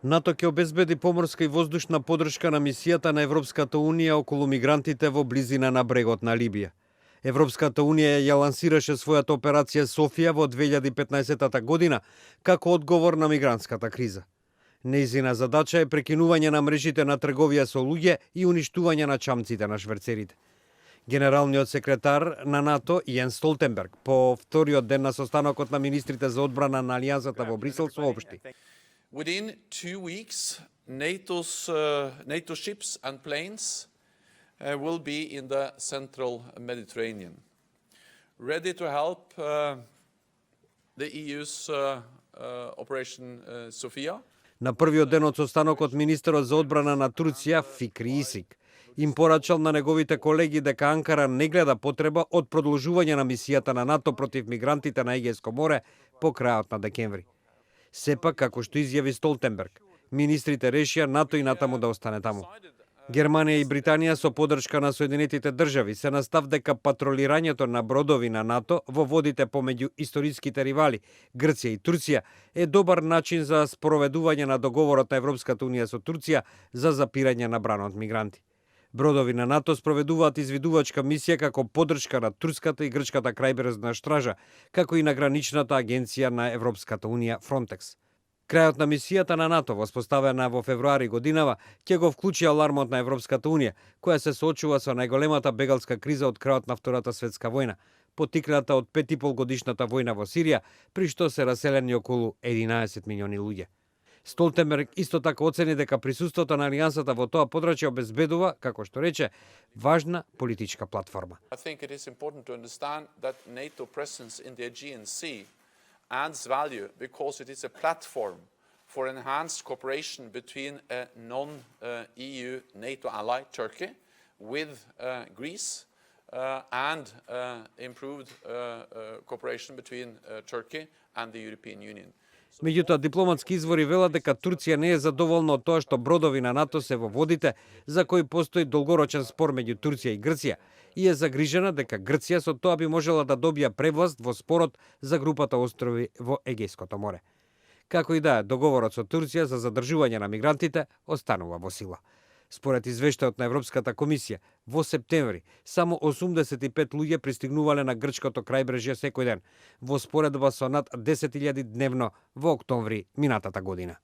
НАТО ќе обезбеди поморска и воздушна поддршка на мисијата на Европската Унија околу мигрантите во близина на брегот на Либија. Европската Унија ја лансираше својата операција Софија во 2015 година како одговор на мигрантската криза. Нејзина задача е прекинување на мрежите на трговија со луѓе и уништување на чамците на шверцерите. Генералниот секретар на НАТО Јенс Столтенберг по вториот ден на состанокот на министрите за одбрана на Алијансата во Брисел соопшти: Within 2 weeks, NATO ships and planes will be in the central Mediterranean, ready to help the EU's Operation Sophia. На првиот ден од состанокот министерот за одбрана на Турција Фикри Исик им порачал на неговите колеги дека Анкара не гледа потреба од продолжување на мисијата на НАТО против мигрантите на Егејско море по крајот на декември. Сепак, како што изјави Столтенберг, министрите решија НАТО и натаму да остане таму. Германија и Британија со поддршка на Соединетите држави се на став дека патролирањето на бродови на НАТО во водите помеѓу историските ривали Грција и Турција е добар начин за спроведување на договорот на Европската Унија со Турција за запирање на бранот мигранти. Бродови на НАТО спроведуваат извидувачка мисија како поддршка на турската и грчката крајбрежна стража, како и на граничната агенција на Европската Унија Фронтекс. Крајот на мисијата на НАТО, воспоставена во февруари годинава, ќе го вклучи алармот на Европската Унија, која се соочува со најголемата бегалска криза од крајот на Втората светска војна, потикната од 5,5 годишната војна во Сирија, при што се раселени околу 11 милиони луѓе. Столтенберг исто така оцени дека присуството на Алијансата во тоа подрачје обезбедува, како што рече, важна политичка платформа. I think it is important to understand that NATO presence in the Aegean Sea adds value because it is a platform for enhanced cooperation between a non-EU NATO ally, Turkey, with Greece, and improved cooperation between Turkey and the European Union. Меѓутоа, дипломатски извори велат дека Турција не е задоволна од тоа што бродови на НАТО се во водите за кои постои долгорочен спор меѓу Турција и Грција и е загрижена дека Грција со тоа би можела да добија превласт во спорот за групата острови во Егејското море. Како и да е, договорот со Турција за задржување на мигрантите останува во сила. Според извештајот на Европската комисија, во септември само 85 луѓе пристигнувале на грчкото крајбрежје секој ден, во споредба со над 10.000 дневно во октомври минатата година.